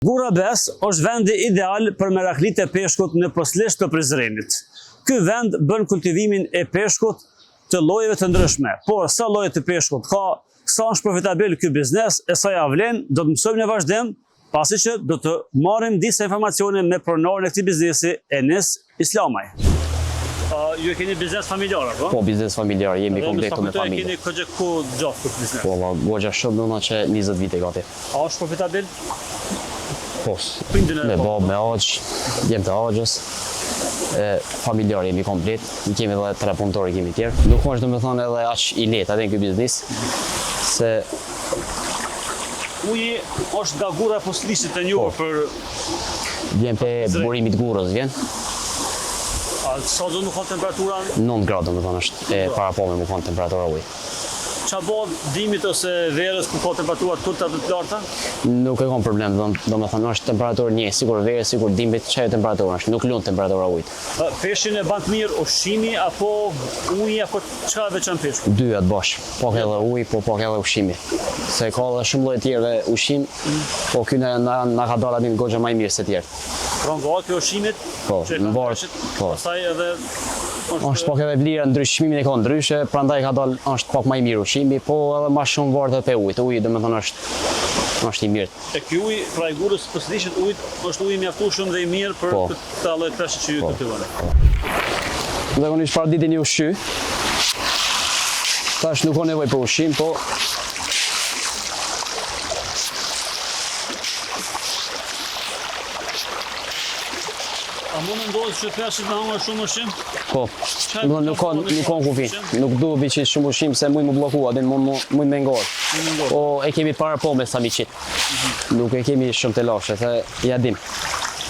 Gurrabes është vendi ideal për meraklitë e peshkut në Poslisht të Prizrenit. Ky vend bën kultivimin e peshkut të llojeve të ndryshme, por sa lloje të peshkut ka, sa është profitabil ky biznes e sa ja vlen, do të mësojmë në vazhdim, pasi që do të marrim disa informacione me pronarin e këtij biznesi, Enis Islamaj. Ju e keni biznes familjar, apo? Po, biznes familjar, jemi komplet me familje. Dhe me sa kujtoj e keni kohë të gjatë këtë biznes? Po, valla, goxha shumë, domethënë që 20 vite gati. A është profitabil? Po, me babë, me axhë, jem të axhës, e, familjar jemi komplet, i kemi edhe tre punëtorë i kemi tjerë. Nuk është domethënë edhe aq i lehtë edhe në ky biznes, se Uji është nga gurra e Poslishtit të njohur po. për Vjen pe burimit gurrës, vjen. A sa do me kanë temperatura? 9 gradë domethënë është e parapame me kanë temperatura ujit. Ça bëhet dimit ose verës kur ka temperatura të ulëta dhe të larta? Nuk e kam problem, domethënë është temperaturë një, sikur verës, sikur dimit, qajo temperaturë është, nuk lun temperatura ujit. Peshqin e ban të mirë ushqimi apo uji apo çka e veçon peshkun? Dyjat bashkë, pak edhe uji, po pak edhe ushqimi. Se ka edhe shumë lloje tjerë ushqim, po ky na na na ka dalë aty goxha më i mirë se tjerët. Pra varet prej ushqimit Po, që e kanë varet, peshqit, po. pastaj edhe është Është pak edhe vlera ndryshe, çmimin e ka ndryshe, prandaj ka dalë është pak më i mirë ushqimi, po edhe më shumë varet edhe pe ujit. Uji domethënë është është i mirë. E ky ujë, pra i gurrës së Poslishtit ujit, është ujë i mjaftueshëm dhe i mirë për Po. këtë lloj peshqi që ju Po. kultivoni. Zakonisht paradite një ushqy. Tash nuk ka nevojë për ushqim, po A mund të ndodhë që peshqit me hangër shumë ushqim? Po, do nuk ka nuk ka kufi. Nuk duhet me qit shumë ushqim se mund me blloku, a din mund mund me ngordh. Po e kemi para po me sa mi qit. Nuk e kemi shumë telashe, se ja dim.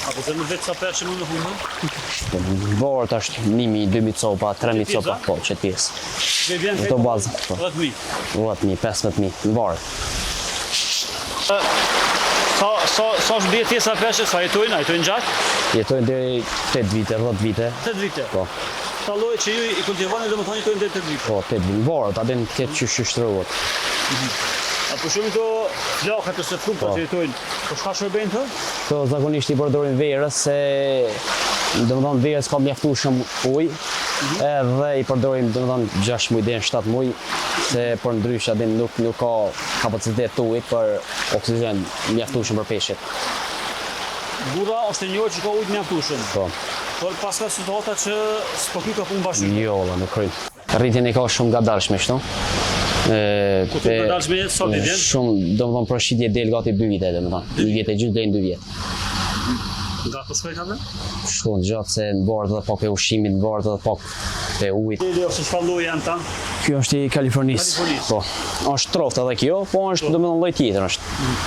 Apo se në vetë sa peshqi mund të humbën? Varet është 1000, 2000 copa, 3000 copa, po, qëtë pjesë. Dhe vjen Këto bazë, po. 10000. 10000, 15000, varet. Sa sa sa është mbijetesa e peshqit, sa jetojnë, a jetojnë gjatë? Jetojnë deri 8 vite, 10 vite. 8 vite. Po. Sa lloje që ju i kultivoni domethënë jetojnë deri 8 vite. Po, 8 vite. Varet, a din këtë që që shtrohet. A po shumë këto flakat ose fruta Po. që jetojnë, po çka shërbejnë këto? Këto zakonisht i përdorim verës se domethënë verës ka mjaftueshëm ujë, edhe i përdorim domethënë 6 muaj deri në 7 muaj, se për ndryshe a din nuk nuk ka kapacitet të ujit për oksigjen mjaftueshëm për peshqit. Gurra është e njohur që ka ujë të mjaftueshëm. Po. Por paska situata që s'po kry ka punë bash. Jo, valla, nuk kryn. Rritjen e ka shumë ngadalshme kështu. Ë, Ku thu ngadalshme, sa vjet vjen? Shumë, domethënë për shitje del gati 2 vite, domethënë. Një vjet e gjysmë deri në 2 vjet. Nga po shkoj kanë? Shkon gjatë se në varet edhe pak pe ushqimit, në varet edhe pak pe ujit. Deli ose çfarë lloji janë ta? Kjo është i Kalifornisë. Kalifornisë. Po. Është troft edhe kjo, po është po. domethënë lloj tjetër është. Mm.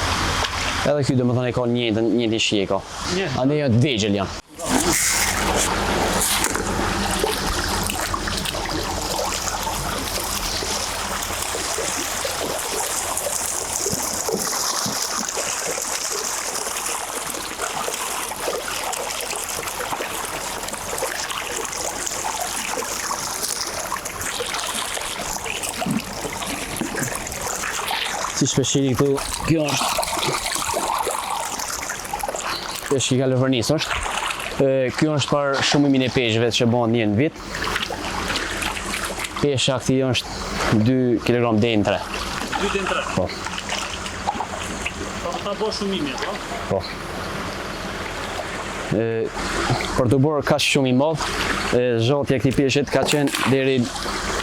Edhe ky domethënë e ka njëjtën, njëjtën shije ka. Një. Ande janë të vegjël janë. Siç po shihni këtu, kjo është peshk i Kalifornisë është. E, kjo është për shumimin e peshqve që bëhen një në vit. Pesha këtij është 2 kg deri në 3. 2 deri në 3. Po. Po ta bësh shumimin, po? Po. E, për të bërë kaq shumë i madh, e, zgjatja e këtij peshqit ka qenë deri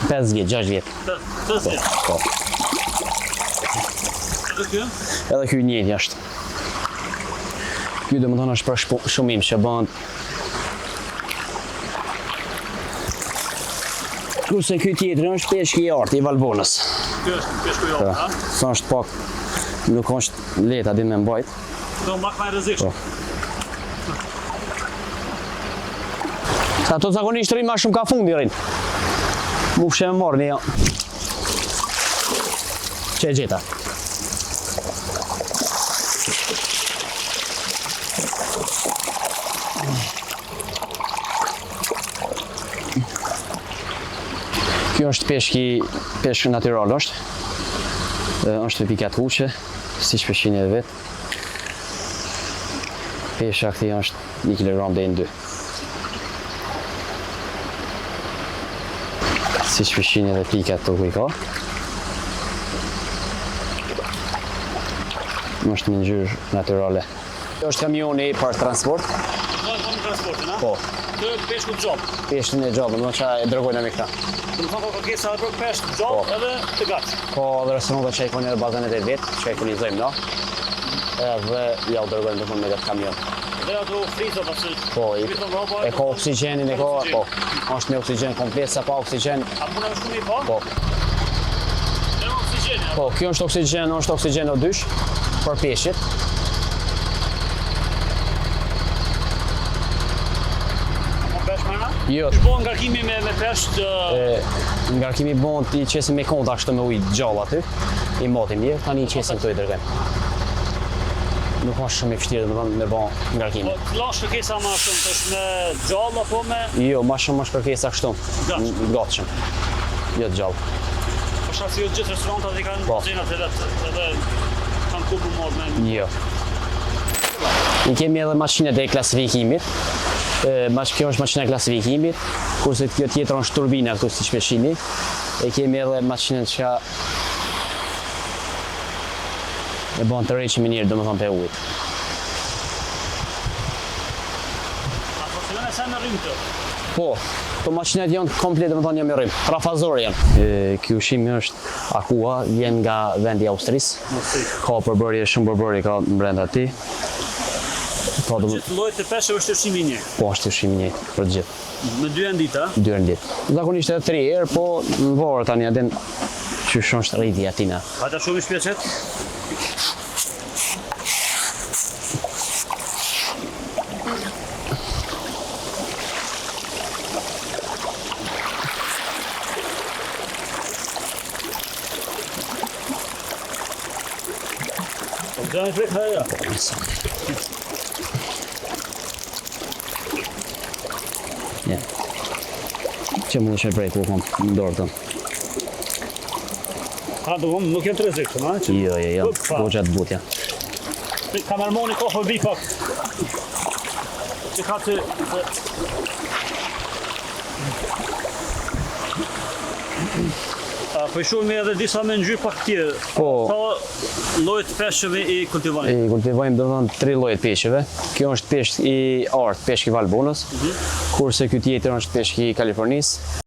5 vjet, 6 vjet. 5 vjet. Po. Edhe ky? Edhe ky njëjtë është. Ky domethënë është për shumim që bëhen Kurse ky tjetri është peshk i artë i Valbonës. Ky është peshku i artë, ha? Sa është pak, nuk është lehtë a din me mbajt. Do pak më rrezikshëm. Po. Sa ato zakonisht rrinë ma shumë ka fundi rrinë. Mu fshe me marrë një ja. Që e gjeta. Kjo është peshki, peshk natyral është. Është me pika të kuqe, siç po e shihni edhe vetë. Pesha këtij është 1 kg deri në 2. Siç po shihni edhe pikat këtu ku i ka. Është me ngjyrë natyrale. Kjo është kamioni për transport. Po, po në transportin, a? Po. Të peshkut gjallë. Peshkun e gjallë, domethënë që e dërgojnë me këta. Domethënë ka kërkesa edhe për peshk gjallë po. edhe të gatshëm. Po, edhe restorantet që i kanë edhe bazenet e vet, që i furnizojmë na. Edhe ja u dërgojmë domethënë me këtë kamion. Dhe ato frizo pasi. Po, i, e ka oksigjenin, e ka, po. Është me oksigjen komplet, sa pa oksigjen. A mund të shkoni po? Po. Po, kjo është oksigjen, është oksigjen O2 për peshqit. Jo. Qysh bon ngarkimi me, me peshq të... E, ngarkimi bon i qesim me konta kështu me ujë gjallë aty, i matim mirë, tani i qesim këtu i dërgojmë. Nuk është shumë i vështirë, domethënë, me bon ngarkimin. Po, cila është kërkesa ma shumë, është me gjallë apo me... Jo, ma shumë është kërkesa kështu. Gatshëm. Gatshëm. Jo të gjallë. Po shkak se jo gjithë restorantat i kanë po. bazenat e vet edhe kanë ku më marrë me. Jo. I kemi edhe makinat e klasifikimit. E, mash, kjo është makina e klasifikimit, kurse kjo tjetër është turbina këtu siç po shihni. E kemi edhe makinën që e bën tërheqjen më mirë, domethënë pe ujit. A funksionon e sa në rrymë të? Po, këto makinat janë komplet, domethënë janë me rrymë, trafazore janë. Ky ushqimi është aqua, vjen nga vendi i Austrisë. Ka përbërje, shumë përbërje ka brenda tij. Ka do gjithë llojet e peshqve është ushqimi i njëjtë. Po, është ushqimi i njëjtë për të gjithë. Me dy herë në ditë, a? Dy herë në ditë. Zakonisht edhe tri herë, po në varet tani a din qysh është rritja e tina. Hajde ta shohim shpejt. Po gjani frikë haja. Ja. Që mund të prej ku kom në dorë të. Ka do vëmë, nuk janë të rrezikshëm, a? Që... Jo, jo, jo. Goxha të butë janë. Kamermani ka fobi pak. Që ka të... A, po i shohim edhe disa me ngjyrë pak tjerë. Po. Sa lloje të peshqve i kultivojmë? I kultivojmë domethënë tri lloje të peshqve. Kjo është peshk i artë, peshk i Valbonës. Mm -hmm. Kurse ky tjetër është peshk i Kalifornisë.